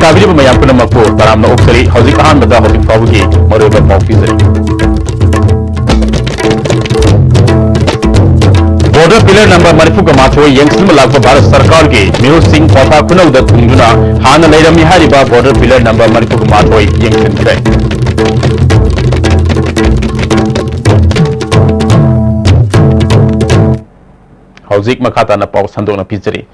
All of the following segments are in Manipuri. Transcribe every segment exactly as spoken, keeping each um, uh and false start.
ꯇꯥꯕꯤꯔꯤꯕ ꯃꯌꯥꯝ ꯄꯨꯝꯅꯃꯛꯄꯨ ꯇꯔꯥꯝꯅ ꯑꯣꯛꯆꯔꯤ꯫ ꯍꯧꯖꯤꯛ ꯑꯍꯥꯟꯕꯗ ꯍꯧꯖꯤꯛ ꯐꯥꯎꯕꯒꯤ ꯃꯔꯨꯑꯣꯏꯕ ꯄꯥꯎ ꯄꯤꯖꯔꯤ꯫ Border pillar number ꯃꯔꯤꯐꯨꯒ ꯃꯥꯊꯣꯏ ꯌꯦꯡꯁꯤꯟꯕ ꯂꯥꯛꯄ ꯚꯥꯔꯠ ꯁꯔꯀꯥꯔꯒꯤ ꯃꯤꯍꯨꯠꯁꯤꯡ ꯀ꯭ꯋꯥꯊꯥ ꯈꯨꯅꯧꯗ ꯊꯨꯡꯗꯨꯅ ꯍꯥꯟꯅ ꯂꯩꯔꯝꯃꯤ ꯍꯥꯏꯔꯤꯕ border pillar number ꯃꯔꯤꯐꯨꯒ ꯃꯥꯊꯣꯏ ꯌꯦꯡꯁꯤꯟꯈ꯭ꯔꯦ꯫ ꯍꯧꯖꯤꯛ ꯃꯈꯥ ꯇꯥꯅ ꯄꯥꯎ ꯁꯟꯗꯣꯛꯅ ꯄꯤꯖꯔꯤ꯫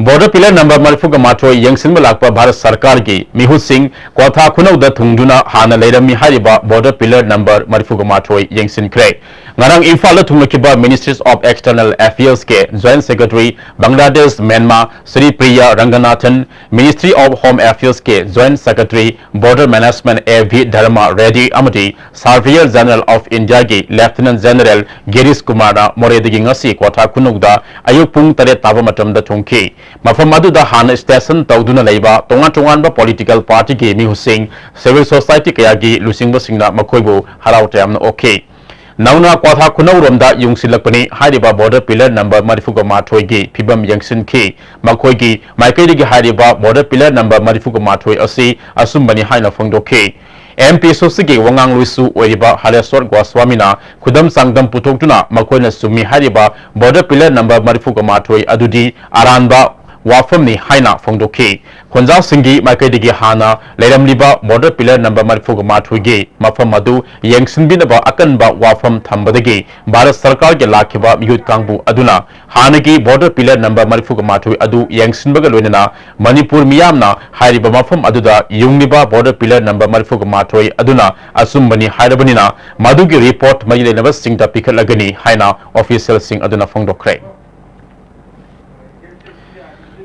Border pillar number ꯃꯔꯤꯐꯨꯒ ꯃꯥꯊꯣꯏ ꯌꯦꯡꯁꯤꯟꯕ ꯂꯥꯛꯄ ꯚꯥꯔꯠ ꯁꯔꯀꯥꯔꯒꯤ ꯃꯤꯍꯨꯠꯁꯤꯡ ꯀ꯭ꯋꯥꯊꯥ ꯈꯨꯅꯧꯗ ꯊꯨꯡꯗꯨꯅ ꯍꯥꯟꯅ ꯂꯩꯔꯝꯃꯤ ꯍꯥꯏꯔꯤꯕ border pillar number ꯃꯔꯤꯐꯨꯒ ꯃꯥꯊꯣꯏ ꯌꯦꯡꯁꯤꯟꯈ꯭ꯔꯦ꯫ ꯉꯔꯥꯡ ꯏꯝꯐꯥꯜꯗ ꯊꯨꯡꯂꯈꯤꯕ Ministries of External Affairs ꯀꯤ Joint Secretary Bangladesh Myanmar Shri Priya Ranganathan, Ministry of Home Affairs ꯀꯤ Joint Secretary Border Management A V Dharma Reddy ꯑꯃꯗꯤ Surveyor General of India ꯒꯤ Lieutenant General ꯒꯤꯔꯤꯁ ꯀꯨꯃꯥꯔꯅ ꯃꯣꯔꯦꯗꯒꯤ ꯉꯁꯤ ꯀ꯭ꯋꯥꯊꯥ ꯈꯨꯅꯧꯗ ꯑꯌꯨꯛ ꯄꯨꯡ ꯇꯔꯦꯠ ꯇꯥꯕ ꯃꯇꯝꯗ ꯊꯨꯡꯈꯤ꯫ ꯃꯐꯝ ꯑꯗꯨꯗ ꯍꯥꯟꯅ station ꯇꯧꯗꯨꯅ ꯂꯩꯕ ꯇꯣꯉꯥꯟ ꯇꯣꯉꯥꯟꯕ political party ꯒꯤ ꯃꯤꯍꯨꯠꯁꯤꯡ, civil society ꯀꯌꯥꯒꯤ ꯂꯨꯆꯤꯡꯕꯁꯤꯡꯅ ꯃꯈꯣꯏꯕꯨ ꯍꯔꯥꯎ ꯇꯌꯥꯝꯅ ꯑꯣꯛꯈꯤ꯫ ꯅꯧꯅ ꯀ꯭ꯋꯥꯊꯥ ꯈꯨꯅꯧꯔꯣꯝꯗ ꯌꯨꯡꯁꯤꯜꯂꯛꯄꯅꯤ ꯍꯥꯏꯔꯤꯕ border pillar number ꯃꯔꯤꯐꯨꯒ ꯃꯥꯊꯣꯏꯒꯤ ꯐꯤꯕꯝ ꯌꯦꯡꯁꯤꯟꯈꯤ꯫ ꯃꯈꯣꯏꯒꯤ ꯃꯥꯏꯀꯩꯗꯒꯤ ꯍꯥꯏꯔꯤꯕ border pillar number ꯃꯔꯤꯐꯨꯒ ꯃꯥꯊꯣꯏ ꯑꯁꯤ ꯑꯆꯨꯝꯕꯅꯤ ꯍꯥꯏꯅ ꯐꯣꯡꯗꯣꯛꯈꯤ꯫ ꯑꯦꯝ ꯄꯤ ꯁꯨꯁꯤꯒꯤ ꯋꯥꯉꯥꯡꯂꯣꯏꯁꯨ ꯑꯣꯏꯔꯤꯕ ꯍꯔꯦꯁ꯭ꯋꯔ ꯒꯣꯁ꯭ꯋꯥꯃꯤꯅ ꯈꯨꯗꯝ ꯆꯥꯡꯗꯝ ꯄꯨꯊꯣꯛꯇꯨꯅ ꯃꯈꯣꯏꯅ ꯆꯨꯝꯃꯤ ꯍꯥꯏꯔꯤꯕ border pillar number ꯃꯔꯤꯐꯨꯒ ꯃꯥꯊꯣꯏ ꯑꯗꯨꯗꯤ ꯑꯔꯥꯟꯕ ꯋꯥꯐꯝꯅꯤ ꯍꯥꯏꯅ ꯐꯣꯡꯗꯣꯛꯈꯤ꯫ ꯈꯣꯟꯖꯥꯁꯤꯡꯒꯤ ꯃꯥꯏꯀꯩꯗꯒꯤ ꯍꯥꯟꯅ ꯂꯩꯔꯝꯂꯤꯕ border pillar number ꯃꯔꯤꯐꯨꯒ ꯃꯥꯊꯣꯏꯒꯤ ꯃꯐꯝ ꯑꯗꯨ ꯌꯦꯡꯁꯤꯟꯕꯤꯅꯕ ꯑꯀꯟꯕ ꯋꯥꯐꯝ ꯊꯝꯕꯗꯒꯤ ꯚꯥꯔꯠ ꯁꯔꯀꯥꯔꯒꯤ ꯂꯥꯛꯈꯤꯕ ꯃꯤꯍꯨꯠ ꯀꯥꯡꯕꯨ ꯑꯗꯨꯅ ꯍꯥꯟꯅꯒꯤ border pillar number ꯃꯔꯤꯐꯨꯒ ꯃꯥꯊꯣꯏ ꯑꯗꯨ ꯌꯦꯡꯁꯤꯟꯕꯒ ꯂꯣꯏꯅꯅ ꯃꯅꯤꯄꯨꯔ ꯃꯤꯌꯥꯝꯅ ꯍꯥꯏꯔꯤꯕ ꯃꯐꯝ ꯑꯗꯨꯗ ꯌꯨꯡꯂꯤꯕ border pillar number ꯃꯔꯤꯐꯨꯒ ꯃꯥꯊꯣꯏ ꯑꯗꯨꯅ ꯑꯆꯨꯝꯕꯅꯤ ꯍꯥꯏꯔꯕꯅꯤꯅ ꯃꯗꯨꯒꯤ report ꯃꯔꯤ ꯂꯩꯅꯕꯁꯤꯡꯗ ꯄꯤꯈꯠꯂꯒꯅꯤ ꯍꯥꯏꯅ officialꯁꯤꯡ ꯑꯗꯨꯅ ꯐꯣꯡꯗꯣꯛꯈ꯭ꯔꯦ꯫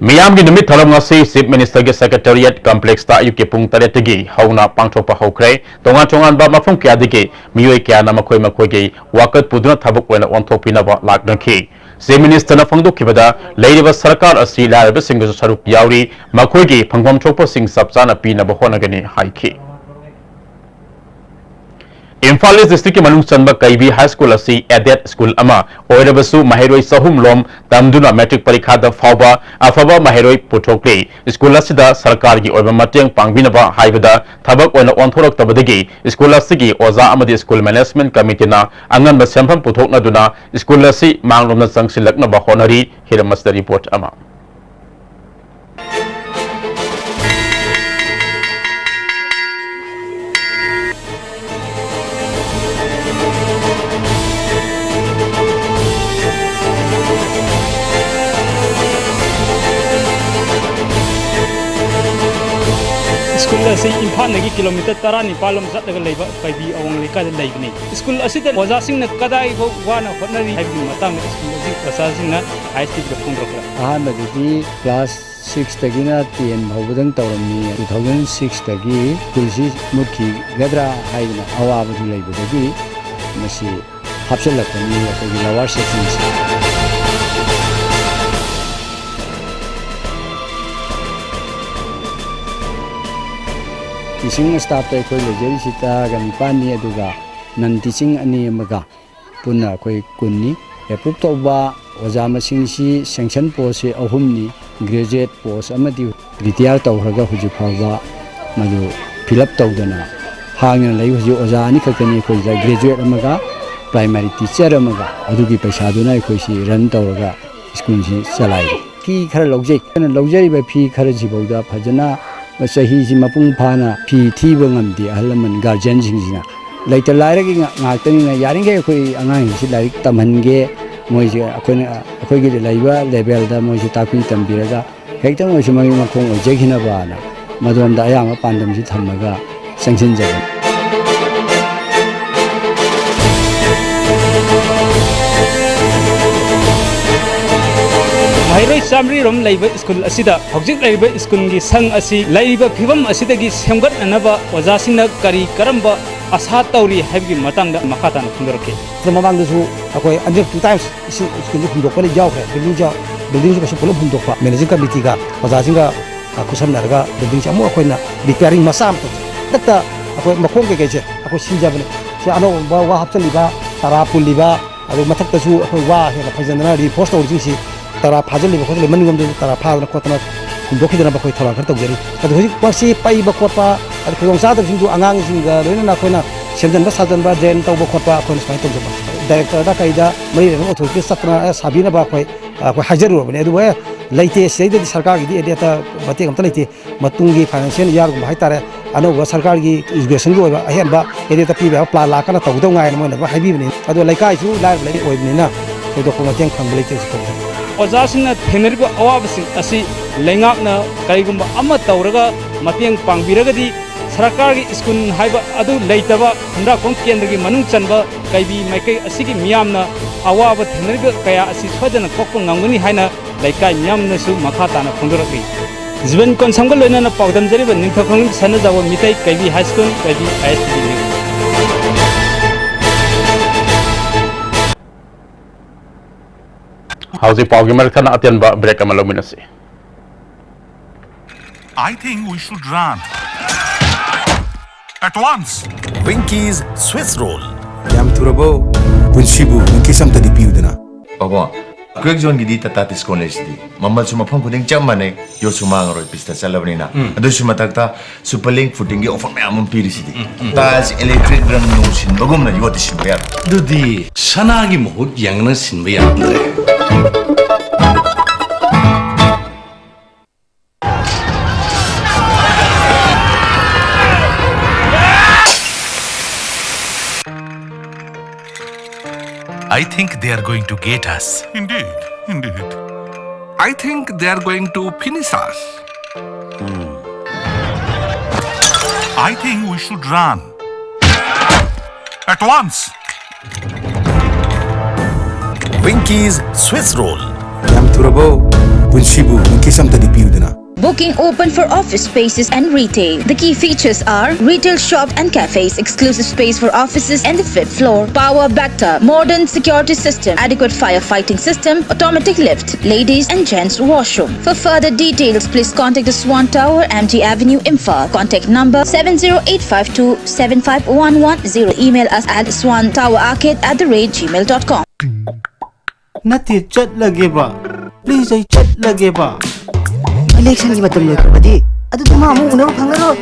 ꯃꯤꯌꯥꯝꯒꯤ ꯅꯨꯃꯤꯠ ꯊꯧꯔꯝ ꯉꯁꯤ Chief Ministerꯒꯤ Secretariat Complexꯇ ꯑꯌꯨꯛꯀꯤ ꯄꯨꯡ ꯇꯔꯦꯠꯇꯒꯤ ꯍꯧꯅ ꯄꯥꯡꯊꯣꯛꯄ ꯍꯧꯈ꯭ꯔꯦ꯫ ꯇꯣꯉꯥꯟ ꯇꯣꯉꯥꯟꯕ ꯃꯐꯝ ꯀꯌꯥꯗꯒꯤ ꯃꯤꯑꯣꯏ ꯀꯌꯥꯅ ꯃꯈꯣꯏ ꯃꯈꯣꯏꯒꯤ ꯋꯥꯀꯠ ꯄꯨꯗꯨꯅ ꯊꯕꯛ ꯑꯣꯏꯅ ꯑꯣꯟꯊꯣꯛꯄꯤꯅꯕ ꯂꯥꯛꯅꯈꯤ꯫ Chief Ministerꯅ ꯐꯣꯡꯗꯣꯛꯈꯤꯕꯗ, ꯂꯩꯔꯤꯕ ꯁꯔꯀꯥꯔ ꯑꯁꯤ ꯂꯥꯏꯔꯕꯁꯤꯡꯒꯤꯁꯨ ꯁꯔꯨꯛ ꯌꯥꯎꯔꯤ, ꯃꯈꯣꯏꯒꯤ ꯐꯪꯐꯝ ꯊꯣꯛꯄꯁꯤꯡ ꯆꯞ ꯆꯥꯅ ꯄꯤꯅꯕ ꯍꯣꯠꯅꯒꯅꯤ ꯍꯥꯏꯈꯤ꯫ ꯏꯝꯐꯥꯜ ꯏꯁ ꯗꯤꯁꯇ꯭ꯔꯤꯛꯀꯤ ꯃꯅꯨꯡ ꯆꯟꯕ ꯀꯩꯕꯤ ꯍꯥꯏ ꯁ꯭ꯀꯨꯜ ꯑꯁꯤ aided ꯁ꯭ꯀꯨꯜ ꯑꯃ ꯑꯣꯏꯔꯕꯁꯨ ꯃꯍꯩꯔꯣꯏ ꯆꯍꯨꯝ ꯂꯣꯝ ꯇꯝꯗꯨꯅ ꯃꯦꯇ꯭ꯔꯤꯛ ꯄꯔꯤꯈꯥꯗ ꯐꯥꯎꯕ ꯑꯐꯕ ꯃꯍꯩꯔꯣꯏ ꯄꯨꯊꯣꯛꯂꯤ꯫ ꯁ꯭ꯀꯨꯜ ꯑꯁꯤꯗ ꯁꯔꯀꯥꯔꯒꯤ ꯑꯣꯏꯕ ꯃꯇꯦꯡ ꯄꯥꯡꯕꯤꯅꯕ ꯍꯥꯏꯕꯗ ꯊꯕꯛ ꯑꯣꯏꯅ ꯑꯣꯟꯊꯣꯔꯛꯇꯕꯗꯒꯤ ꯁ꯭ꯀꯨꯜ ꯑꯁꯤꯒꯤ ꯑꯣꯖꯥ ꯑꯃꯗꯤ ꯁ꯭ꯀꯨꯜ ꯃꯦꯅꯦꯖꯃꯦꯟꯠ ꯀꯃꯤꯇꯤꯅ ꯑꯉꯟꯕ ꯁꯦꯟꯐꯝ ꯄꯨꯊꯣꯛꯅꯗꯨꯅ ꯁ꯭ꯀꯨꯜ ꯑꯁꯤ ꯃꯥꯡꯂꯣꯝꯗ ꯆꯪꯁꯤꯜꯂꯛꯅꯕ ꯍꯣꯠꯅꯔꯤ꯫ ꯍꯤꯔꯝ ꯑꯁꯤꯗ ꯔꯤꯄꯣꯔꯠ ꯑꯃ꯫ ꯁ꯭ꯀꯨꯜ ꯑꯁꯤ ꯏꯝꯐꯥꯜꯗꯒꯤ ꯀꯤꯂꯣꯃꯤꯇꯔ ꯇꯔꯥꯅꯤꯄꯥꯜ ꯂꯣꯝ ꯆꯠꯂꯒ ꯂꯩꯕ ꯀꯩꯕꯤ ꯑꯋꯥꯡ ꯂꯩꯀꯥꯏꯗ ꯂꯩꯕꯅꯤ꯫ ꯁ꯭ꯀꯨꯜ ꯑꯁꯤꯗ ꯑꯣꯖꯥꯁꯤꯡꯅ ꯀꯗꯥꯏꯐꯥꯎ ꯋꯥꯅ ꯍꯣꯠꯅꯔꯤ ꯍꯥꯏꯕꯒꯤ ꯃꯇꯥꯡꯗ ꯁ꯭ꯀꯨꯜ ꯑꯁꯤ ꯑꯣꯖꯥꯁꯤꯡꯅ ꯑꯥꯏ ꯑꯦꯁ ꯇꯤ ꯚꯤꯗ ꯐꯣꯡꯗꯣꯔꯛꯄꯗ꯫ ꯑꯍꯥꯟꯕꯗꯗꯤ ꯀ꯭ꯂꯥꯁ ꯁꯤꯛꯁꯇꯒꯤꯅ ꯇꯦꯟ ꯐꯥꯎꯕꯗꯪ ꯇꯧꯔꯝꯃꯤ꯫ ꯇꯨ ꯊꯥꯎꯖꯟ ꯁꯤꯛꯁꯇꯒꯤ ꯁ꯭ꯀꯨꯜꯁꯤ ꯃꯨꯠꯈꯤꯒꯗ꯭ꯔꯥ ꯍꯥꯏꯗꯅ ꯑꯋꯥꯕꯗꯨ ꯂꯩꯕꯗꯒꯤ ꯃꯁꯤ ꯍꯥꯞꯆꯤꯜꯂꯛꯄꯅꯤ ꯑꯩꯈꯣꯏꯒꯤ ꯂꯋꯥꯔ ꯁꯦꯛꯁꯟꯁꯦ꯫ ꯇꯤꯆꯤꯡ ꯁ꯭ꯇꯥꯐꯇ ꯑꯩꯈꯣꯏ ꯂꯩꯖꯔꯤꯁꯤ ꯇꯔꯥꯒ ꯅꯤꯄꯥꯟꯅꯤ, ꯑꯗꯨꯒ ꯅꯟ ꯇꯤꯆꯤꯡ ꯑꯅꯤ ꯑꯃꯒ ꯄꯨꯟꯅ ꯑꯩꯈꯣꯏ ꯀꯨꯟꯅꯤ꯫ ꯑꯦꯄ꯭ꯔꯨꯞ ꯇꯧꯕ ꯑꯣꯖꯥ ꯃꯁꯤꯡꯁꯤ ꯁꯦꯡꯁꯟ ꯄꯣꯁꯁꯤ ꯑꯍꯨꯝꯅꯤ, ꯒ꯭ꯔꯦꯖꯨꯑꯦꯠ ꯄꯣꯁ ꯑꯃꯗꯤ ꯔꯤꯇꯤꯌꯥꯔ ꯇꯧꯈ꯭ꯔꯒ ꯍꯧꯖꯤꯛ ꯐꯥꯎꯕ ꯃꯗꯨ ꯐꯤꯜ ꯑꯞ ꯇꯧꯗꯅ ꯍꯥꯡꯗꯅ ꯂꯩ꯫ ꯍꯧꯖꯤꯛ ꯑꯣꯖꯥ ꯑꯅꯤꯈꯛꯇꯅꯤ ꯑꯩꯈꯣꯏꯗ, ꯒ꯭ꯔꯦꯖꯨꯑꯦꯠ ꯑꯃꯒ ꯄ꯭ꯔꯥꯏꯃꯥꯔꯤ ꯇꯤꯆꯔ ꯑꯃꯒ꯫ ꯑꯗꯨꯒꯤ ꯄꯩꯁꯥꯗꯨꯅ ꯑꯩꯈꯣꯏꯁꯤ ꯔꯟ ꯇꯧꯔꯒ ꯁ꯭ꯀꯨꯜꯁꯤ ꯆꯂꯥꯏꯔꯤ꯫ ꯐꯤ ꯈꯔ ꯂꯧꯖꯩ꯫ ꯑꯩꯅ ꯂꯧꯖꯔꯤꯕ ꯐꯤ ꯈꯔꯁꯤꯐꯥꯎꯗ ꯐꯖꯅ ꯆꯍꯤꯁꯤ ꯃꯄꯨꯡ ꯐꯥꯅ ꯐꯤ ꯊꯤꯕ ꯉꯝꯗꯦ ꯑꯍꯜ ꯂꯃꯟ ꯒꯥꯔꯖꯤꯌꯟꯁꯤꯡꯁꯤꯅ꯫ ꯂꯩꯇ ꯂꯥꯏꯔꯒꯤ ꯉꯥ-, ꯉꯥꯛꯇꯅꯤꯅ ꯌꯥꯔꯤꯈꯩ ꯑꯩꯈꯣꯏ ꯑꯉꯥꯡꯁꯤꯡꯁꯤ ꯂꯥꯏꯔꯤꯛ ꯇꯝꯍꯟꯒꯦ, ꯃꯣꯏꯁꯦ ꯑꯩꯈꯣꯏꯅ, ꯑꯩꯈꯣꯏꯒꯤ ꯂꯩꯕ ꯂꯦꯚꯦꯜꯗ ꯃꯣꯏꯁꯦ ꯇꯥꯛꯄꯤ ꯇꯝꯕꯤꯔꯒ ꯍꯦꯛꯇꯪ ꯑꯣꯏꯁꯨ ꯃꯃꯤꯠ ꯃꯈꯣꯡ ꯑꯣꯏꯖꯈꯤꯅꯕꯅ ꯃꯗꯣꯝꯗ ꯑꯌꯥꯝꯕ ꯄꯥꯟꯗꯝꯁꯤ ꯊꯝꯃꯒ ꯆꯪꯁꯤꯟꯖꯕꯅꯤ꯫ ꯃꯍꯩꯔꯣꯏ ꯆꯥꯃꯔꯤ ꯔꯣꯝ ꯂꯩꯕ ꯁ꯭ꯀꯨꯜ ꯑꯁꯤꯗ ꯍꯧꯖꯤꯛ ꯂꯩꯔꯤꯕ ꯁ꯭ꯀꯨꯜꯒꯤ ꯁꯪ ꯑꯁꯤ ꯂꯩꯔꯤꯕ ꯐꯤꯕꯝ ꯑꯁꯤꯗꯒꯤ ꯁꯦꯝꯒꯠꯅꯅꯕ ꯑꯣꯖꯥꯁꯤꯡꯅ ꯀꯔꯤ ꯀꯔꯝꯕ ꯑꯁꯥ ꯇꯧꯔꯤ ꯍꯥꯏꯕꯒꯤ ꯃꯇꯥꯡꯗ ꯃꯈꯥ ꯇꯥꯅ ꯐꯣꯡꯗꯣꯔꯛꯀꯦ꯫ ꯑꯗꯨ ꯃꯃꯥꯡꯗꯁꯨ ꯑꯩꯈꯣꯏ ꯑꯅꯤꯔꯛ, two times ꯁ꯭ꯀꯨꯜꯁꯤ ꯍꯨꯟꯗꯣꯛꯄ ꯌꯥꯎꯈ꯭ꯔꯦ꯫ ꯕꯤꯜꯗꯤꯡꯁꯦ, ꯕꯤꯜꯗꯤꯡꯁꯦ ꯀꯩꯁꯨ ꯄꯨꯂꯞ ꯍꯨꯟꯗꯣꯛꯄ, ꯃꯦꯅꯦꯖꯤꯡ ꯀꯃꯤꯇꯤꯒ ꯑꯣꯖꯥꯁꯤꯡꯒ, ꯑ, ꯈꯨꯠꯁꯝꯅꯔꯒ ꯕꯤꯜꯗꯤꯡꯁꯦ ꯑꯃꯨꯛ ꯑꯩꯈꯣꯏꯅ ꯔꯤꯄꯤꯌꯥꯔꯤꯡ ꯃꯆꯥ ꯑꯃ ꯇꯧꯖꯩ꯫ ꯍꯟꯗꯛꯇ ꯑꯩꯈꯣꯏ ꯃꯈꯣꯡ ꯀꯩꯀꯩꯁꯦ ꯑꯩꯈꯣꯏ ꯁꯤꯟꯖꯕꯅꯤ꯫ ꯑꯅꯧꯕ ꯋꯥ ꯍꯥꯞꯆꯤꯜꯂꯤꯕ, ꯇꯔꯥ ꯄꯨꯜꯂꯤꯕ, ꯑꯗꯨ ꯃꯊꯛꯇꯁꯨ ꯑꯩꯈꯣꯏ ꯋꯥ ꯍꯦꯟꯅ ꯐꯩꯖꯟꯗꯅ reinforce ꯇꯧꯔꯤꯁꯤꯡꯁꯤ, ꯇꯔꯥ ꯐꯥꯖꯤꯜꯂꯤꯕ ꯈꯣꯠꯆꯤꯜꯂꯤꯕ ꯃꯅꯤꯡꯂꯣꯝꯗꯁꯨ ꯇꯔꯥ ꯐꯥꯗꯅ ꯈꯣꯠꯇꯅ ꯍꯨꯟꯗꯣꯛꯈꯤꯗꯅꯕ ꯑꯩꯈꯣꯏ ꯊꯧꯔꯥꯡ ꯈꯔ ꯇꯧꯖꯔꯤ꯫ ꯑꯗꯨ ꯍꯧꯖꯤꯛ ꯃꯁꯤ ꯄꯩꯕ ꯈꯣꯠꯄ, ꯑꯗꯨ ꯈꯨꯗꯣꯡꯆꯥꯗꯕꯁꯤꯡꯗꯨ ꯑꯉꯥꯡꯁꯤꯡꯒ ꯂꯣꯏꯅꯅ ꯑꯩꯈꯣꯏꯅ ꯁꯦꯝꯖꯤꯟꯕ ꯁꯥꯖꯤꯟꯕ, drain ꯇꯧꯕ ꯈꯣꯠꯄ ꯑꯩꯈꯣꯏꯅ ꯁꯨꯃꯥꯏꯅ ꯇꯧꯖꯕ꯫ Directorꯗ ꯀꯩꯗ ꯃꯔꯤ ꯂꯩꯅꯕ authorityꯗ ꯆꯠꯇꯅ, "ꯑꯦ, ꯁꯥꯕꯤꯅꯕ ꯑꯩꯈꯣꯏ, ꯑꯩꯈꯣꯏ ꯍꯥꯏꯖꯔꯨꯔꯕꯅꯤ꯫ ꯑꯗꯨꯕꯨ, ꯑꯦ, ꯂꯩꯇꯦ, ꯁꯤꯗꯩꯗꯗꯤ ꯁꯔꯀꯥꯔꯒꯤꯗꯤ area ꯃꯇꯦꯡ ꯑꯝꯇ ꯂꯩꯇꯦ꯫ ꯃꯇꯨꯡꯒꯤ financial yearꯒꯨꯝꯕ ꯍꯥꯏꯇꯥꯔꯦ, ꯑꯅꯧꯕ ꯁꯔꯀꯥꯔꯒꯤ educationꯒꯤ ꯑꯣꯏꯕ ꯑꯍꯦꯟꯕ area ꯄꯤꯕ ꯌꯥꯕ plan ꯂꯥꯛꯀꯅ ꯇꯧꯒꯗꯧ ꯉꯥꯏꯅ ꯃꯣꯏꯅ ꯑꯗꯨꯝ ꯍꯥꯏꯕꯤꯕꯅꯤ꯫ ꯑꯗꯣ ꯂꯩꯀꯥꯏꯁꯨ ꯂꯥꯏꯔꯕ ꯂꯩꯀꯥꯏ ꯑꯣꯏꯕꯅꯤꯅ ꯊꯣꯏꯗꯣꯛꯄ ꯃꯇꯦꯡ ꯐꯪꯕ ꯂꯩꯇꯦ ꯍꯧꯖꯤꯛ ꯐꯥꯎꯕꯗ꯫ ꯑꯣꯖꯥꯁꯤꯡꯅ ꯊꯦꯡꯅꯔꯤꯕ ꯑꯋꯥꯕꯁꯤꯡ ꯑꯁꯤ ꯂꯩꯉꯥꯛꯅ ꯀꯔꯤꯒꯨꯝꯕ ꯑꯃ ꯇꯧꯔꯒ ꯃꯇꯦꯡ ꯄꯥꯡꯕꯤꯔꯒꯗꯤ ꯁꯔꯀꯥꯔꯒꯤ ꯁ꯭ꯀꯨꯜ ꯍꯥꯏꯕ ꯑꯗꯨ ꯂꯩꯇꯕ ꯈꯨꯟꯗ꯭ꯔꯥꯛꯈꯣꯡ ꯀꯦꯟꯗ꯭ꯔꯒꯤ ꯃꯅꯨꯡ ꯆꯟꯕ ꯀꯩꯕꯤ ꯃꯥꯏꯀꯩ ꯑꯁꯤꯒꯤ ꯃꯤꯌꯥꯝꯅ ꯑꯋꯥꯕ ꯊꯦꯡꯅꯔꯤꯕ ꯀꯌꯥ ꯑꯁꯤ ꯁꯣꯏꯗꯅ ꯀꯣꯛꯄ ꯉꯝꯒꯅꯤ ꯍꯥꯏꯅ ꯂꯩꯀꯥꯏ ꯃꯤꯌꯥꯝꯅꯁꯨ ꯃꯈꯥ ꯇꯥꯅ ꯐꯣꯡꯗꯣꯔꯛꯂꯤ꯫ ꯖꯤꯕꯟ ꯀꯣꯟꯁꯝꯒ ꯂꯣꯏꯅꯅ ꯄꯥꯎꯗꯝꯖꯔꯤꯕ ꯅꯤꯡꯊꯧ ꯈꯣꯡꯂꯤꯡ ꯁꯅꯥꯖꯥꯎꯕ ꯃꯤꯇꯩ ꯀꯩꯕꯤ ꯍꯥꯏ ꯁ꯭ꯀꯨꯜ, ꯀꯩꯕꯤ ꯑꯥꯏ ꯑꯦꯁ ꯇꯤ ꯅ꯭ꯌꯨꯁ꯫ ꯍꯧꯖꯤꯛ ꯄꯥꯎꯒꯤ ꯃꯔꯛ ꯊꯠꯅ ꯑꯇꯦꯟꯕ break ꯑꯃ ꯂꯧꯃꯤꯟꯅꯁꯤ꯫ I think we should run. At once. Winky's Swiss Roll. ꯌꯥꯝ ꯊꯨꯔꯕꯣ? ꯄꯨꯟꯁꯤꯕꯨ ꯋꯤꯡꯀꯤꯁ ꯑꯝꯇꯗꯤ ꯄꯤꯌꯨꯗꯅ꯫ ꯄꯥꯕꯨꯡ, Quake Zoneꯒꯤꯗꯤ Tata Tiscon ꯂꯩꯁꯤꯗꯤ꯫ ꯃꯃꯜꯁꯨ ꯃꯐꯝ ꯈꯨꯗꯤꯡ ꯆꯞ ꯃꯥꯟꯅꯩ, ꯌꯣꯠꯁꯨ ꯃꯥꯡꯉꯔꯣꯏ, ꯄꯤꯁꯇ ꯆꯠꯂꯕꯅꯤꯅ꯫ ꯎꯝ꯫ ꯑꯗꯨꯁꯨ ꯃꯊꯛꯇ Super Link Footingꯒꯤ offer ꯃꯌꯥꯝ ꯑꯃ ꯄꯤꯔꯤꯁꯤꯗꯤ꯫ ꯎꯝ, ꯎꯝ꯫ Tiles, electric, ꯔꯪ ꯅꯨꯡ ꯁꯤꯟꯕꯒꯨꯝꯅ ꯌꯣꯠꯇꯤ ꯁꯤꯟꯕ ꯌꯥꯔꯣꯏ꯫ ꯑꯗꯨꯗꯤ ꯁꯅꯥꯒꯤ ꯃꯍꯨꯠ ꯌꯦꯡꯅ ꯁꯤꯟꯕ ꯌꯥꯔꯝꯗ꯭ꯔꯦ꯫ I think they are going to get us. Indeed, indeed. I think they are going to finish us. I think we should run. At once. Winky's Swiss Roll. ꯌꯥꯝ ꯊꯨꯔꯕꯣ? ꯄꯨꯟꯁꯤꯕꯨ ꯋꯤꯡꯀꯤꯁ ꯑꯝꯇꯗꯤ ꯄꯤꯌꯨꯗꯅ꯫ Booking open for office spaces and retail. The key features are retail shop and cafes, exclusive space for offices and the fifth floor, power backup, modern security system, adequate firefighting system, automatic lift, ladies and gents washroom. For further details, please contact the Swan Tower, M G Avenue, Imphal. Contact number seven zero eight five two seven five one one zero. Email us at swan tower arcade at the rate gmail dot com. ꯅꯠꯇꯦ, ꯆꯠꯂꯒꯦꯕ꯫ Please, ꯑꯩ ꯆꯠꯂꯒꯦꯕ꯫ Election ꯒꯤ ꯃꯇꯝ ꯂꯣꯏꯈ꯭ꯔꯕꯗꯤ ꯑꯗꯨꯗꯤ ꯃꯥ ꯑꯃꯨꯛ ꯎꯅꯕ ꯐꯪꯉꯔꯣꯏ꯫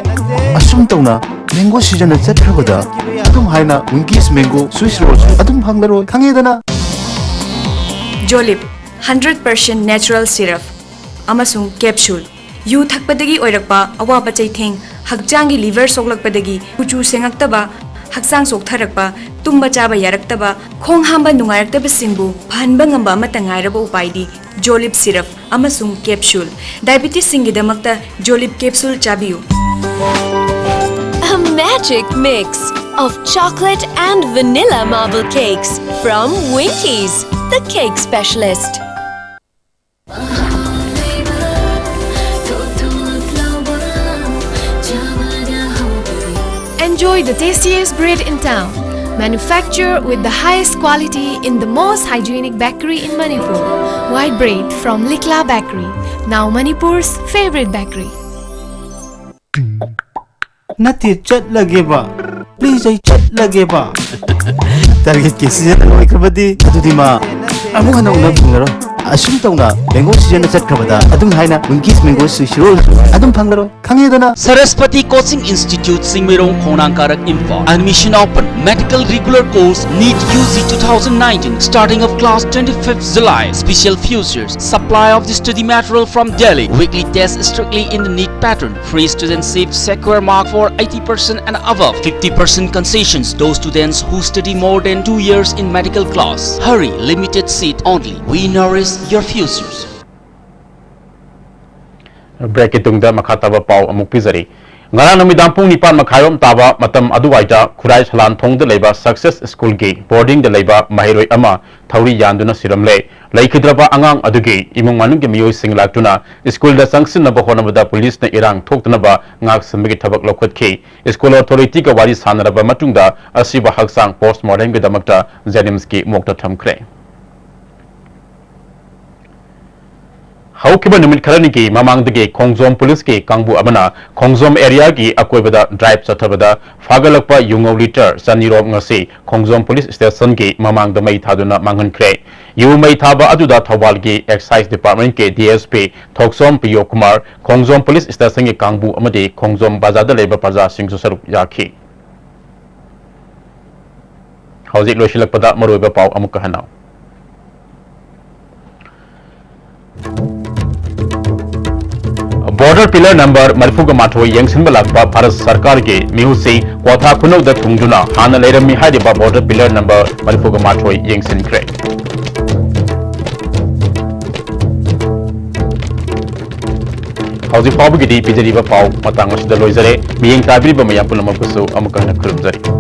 ꯑꯁꯨꯝ ꯇꯧꯅ mango season ꯅ ꯆꯠꯈ꯭ꯔꯕꯗ ꯑꯗꯨꯝ ꯍꯥꯏꯅ Winkies mango sweets roll ꯁꯨ ꯑꯗꯨꯝ ꯐꯪꯂꯔꯣꯏ, ꯈꯪꯉꯦꯗꯅ? Jolib, hundred percent natural syrup ꯑꯃꯁꯨꯡ capsule꯫ ꯌꯨ ꯊꯛꯄꯗꯒꯤ ꯑꯣꯏꯔꯛꯄ ꯑꯋꯥꯕ ꯆꯩꯊꯦꯡ, ꯍꯛꯆꯥꯡꯒꯤ liver ꯁꯣꯛꯂꯛꯄꯗꯒꯤ ꯀꯨꯆꯨ ꯁꯦꯡꯉꯛꯇꯕ, ꯍꯛꯆꯥꯡ ꯆꯣꯛꯊꯔꯛꯄ, ꯇꯨꯝꯕ ꯆꯥꯕ ꯌꯥꯔꯛꯇꯕ, ꯈꯣꯡ ꯍꯥꯝꯕ ꯅꯨꯡꯉꯥꯏꯔꯛꯇꯕꯁꯤꯡꯕꯨ ꯐꯍꯟꯕ ꯉꯝꯕ ꯑꯃꯠꯇ ꯉꯥꯏꯔꯕ ꯎꯄꯥꯏꯗꯤ Jolib syrup ꯑꯃꯁꯨꯡ capsule꯫ Diabetes ꯁꯤꯡꯒꯤꯗꯃꯛꯇ Jolib capsule ꯆꯥꯕꯤꯌꯨ꯫ A magic mix of chocolate and vanilla marble cakes from Winkies, the cake specialist. Enjoy the tastiest bread in town. Manufactured with the highest quality in the most hygienic bakery in Manipur. White bread from Likla Bakery, now Manipur's favorite bakery. ꯅꯠꯇꯦ, ꯆꯠꯂꯒꯦꯕ꯫ Please, ꯑꯩ ꯆꯠꯂꯒꯦꯕ꯫ Target ꯀꯤ season ꯂꯣꯏꯈ꯭ꯔꯕꯗꯤ ꯑꯗꯨꯗꯤ ꯃꯥ ꯑꯃꯨꯛ ꯍꯟꯅ ꯎꯅꯕ ꯐꯪꯂꯔꯣꯏ꯫ ꯑꯁꯨꯝ ꯇꯧꯅ mango season ꯅ ꯆꯠꯈ꯭ꯔꯕꯗ ꯑꯗꯨꯝ ꯍꯥꯏꯅ Winkies mango sweets roll ꯁꯨ ꯑꯗꯨꯝ ꯐꯪꯂꯔꯣꯏ, ꯈꯪꯉꯦꯗꯅ? Saraswati Coaching Institute, Singmeirong, Khongnangkarak, Imphal. Admission open. Medical regular course, NEET U G two thousand nineteen, starting of class twenty-fifth July. Special features: supply of the study material from Delhi, weekly test strictly in the NEET pattern, free student seat, secure mark for eighty percent and above, fifty percent concessions, those students who study more than two years in medical class. Hurry, limited seat only. We nourish your futures. Break ꯀꯤ ꯇꯨꯡꯗ ꯃꯈꯥ ꯇꯥꯕ ꯄꯥꯎ ꯑꯃꯨꯛ ꯄꯤꯖꯔꯤ꯫ ꯉꯔꯥꯡ ꯅꯨꯃꯤꯗꯥꯡ ꯄꯨꯡ ꯅꯤꯄꯥꯟ ꯃꯈꯥꯏꯔꯣꯝ ꯇꯥꯕ ꯃꯇꯝ ꯑꯗꯨꯋꯥꯏꯗ ꯈꯨꯔꯥꯏ ꯁꯂꯥꯟꯊꯣꯡꯗ ꯂꯩꯕ Success School ꯒꯤ boarding ꯗ ꯂꯩꯕ ꯃꯍꯩꯔꯣꯏ ꯑꯃ ꯊꯧꯔꯤ ꯌꯥꯟꯗꯨꯅ ꯁꯤꯔꯝꯂꯦ꯫ ꯂꯩꯈꯤꯗ꯭ꯔꯕ ꯑꯉꯥꯡ ꯑꯗꯨꯒꯤ ꯏꯃꯨꯡ ꯃꯅꯨꯡꯒꯤ ꯃꯤꯑꯣꯏꯁꯤꯡ ꯂꯥꯛꯇꯨꯅ ꯁ꯭ꯀꯨꯜꯗ ꯆꯪꯁꯤꯟꯅꯕ ꯍꯣꯠꯅꯕꯗ ꯄꯨꯂꯤꯁꯅ ꯏꯔꯥꯡ ꯊꯣꯛꯇꯅꯕ ꯉꯥꯛꯁꯦꯟꯕꯒꯤ ꯊꯕꯛ ꯂꯧꯈꯠꯈꯤ꯫ ꯁ꯭ꯀꯨꯜ ꯑꯣꯊꯣꯔꯤꯇꯤꯒ ꯋꯥꯔꯤ ꯁꯥꯟꯅꯔꯕ ꯃꯇꯨꯡꯗ ꯑꯁꯤꯕ ꯍꯛꯆꯥꯡ ꯄꯣꯁꯃꯣꯔꯇꯦꯝꯒꯤꯗꯃꯛꯇ ꯖꯦꯅꯤꯝꯁꯀꯤ ꯃꯣꯔꯒꯇ ꯊꯝꯈ꯭ꯔꯦ꯫ ꯍꯧꯈꯤꯕ ꯅꯨꯃꯤꯠ ꯈꯔꯅꯤꯒꯤ ꯃꯃꯥꯡꯗꯒꯤ ꯈꯣꯡꯖꯣꯝ ꯄꯨꯂꯤꯁꯀꯤ ꯀꯥꯡꯕꯨ ꯑꯃꯅ ꯈꯣꯡꯖꯣꯝ ꯑꯦꯔꯤꯌꯥꯒꯤ ꯑꯀꯣꯏꯕꯗ ꯗ꯭ꯔꯥꯏꯚ ꯆꯠꯊꯕꯗ ꯐꯥꯒꯠꯂꯛꯄ ꯌꯨ ꯉꯧ ꯂꯤꯇꯔ ꯆꯅꯤꯔꯣꯝ ꯉꯁꯤ ꯈꯣꯡꯖꯣꯝ ꯄꯨꯂꯤꯁ ꯁ꯭ꯇꯦꯁꯟꯒꯤ ꯃꯃꯥꯡꯗ ꯃꯩ ꯊꯥꯗꯨꯅ ꯃꯥꯡꯍꯟꯈ꯭ꯔꯦ꯫ ꯌꯨ ꯃꯩ ꯊꯥꯕ ꯑꯗꯨꯗ ꯊꯧꯕꯥꯜꯒꯤ ꯑꯦꯛꯁꯥꯏꯖ ꯗꯤꯄꯥꯔꯠꯃꯦꯟꯠꯀꯤ ꯗꯤ ꯑꯦꯁ ꯄꯤ ꯊꯣꯛꯆꯣꯝ ꯄ꯭ꯔꯤꯌꯣ ꯀꯨꯃꯥꯔ, ꯈꯣꯡꯖꯣꯝ ꯄꯨꯂꯤꯁ ꯁ꯭ꯇꯦꯁꯟꯒꯤ ꯀꯥꯡꯕꯨ ꯑꯃꯗꯤ ꯈꯣꯡꯖꯣꯝ ꯕꯖꯥꯔꯗ ꯂꯩꯕ ꯄ꯭ꯔꯖꯥꯁꯤꯡꯁꯨ ꯁꯔꯨꯛ ꯌꯥꯈꯤ꯫ ꯍꯧꯖꯤꯛ ꯂꯣꯏꯁꯤꯜꯂꯛꯄꯗ ꯃꯔꯨꯑꯣꯏꯕ ꯄꯥꯎ ꯑꯃꯨꯛꯀ ꯍꯟꯅ꯫ ꯕꯣꯔꯗꯔ ꯄꯤꯂꯔ ꯅꯝꯕꯔ ꯃꯔꯤꯐꯨꯒ ꯃꯥꯊꯣꯏ ꯌꯦꯡꯁꯤꯟꯕ ꯂꯥꯛꯄ ꯚꯥꯔꯠ ꯁꯔꯀꯥꯔꯒꯤ ꯃꯤꯍꯨꯠꯁꯤꯡ ꯀ꯭ꯋꯥꯊꯥ ꯈꯨꯅꯧꯗ ꯊꯨꯡꯗꯨꯅ ꯍꯥꯟꯅ ꯂꯩꯔꯝꯃꯤ ꯍꯥꯏꯔꯤꯕ ꯕꯣꯔꯗꯔ ꯄꯤꯂꯔ ꯅꯝꯕꯔ ꯃꯔꯤꯐꯨꯒ ꯃꯥꯊꯣꯏ ꯌꯦꯡꯁꯤꯟꯈ꯭ꯔꯦ꯫ ꯍꯧꯖꯤꯛ ꯐꯥꯎꯕꯒꯤꯗꯤ ꯄꯤꯖꯔꯤꯕ ꯄꯥꯎ ꯃꯇꯥꯡ ꯑꯁꯤꯗ ꯂꯣꯏꯖꯔꯦ꯫ ꯃꯤꯠꯌꯦꯡ ꯇꯥꯕꯤꯔꯤꯕ ꯃꯌꯥꯝ ꯄꯨꯝꯅꯃꯛꯄꯨꯁꯨ ꯑꯃꯨꯛꯀ ꯍꯟꯅ ꯈꯨꯔꯨꯝꯖꯔꯤ꯫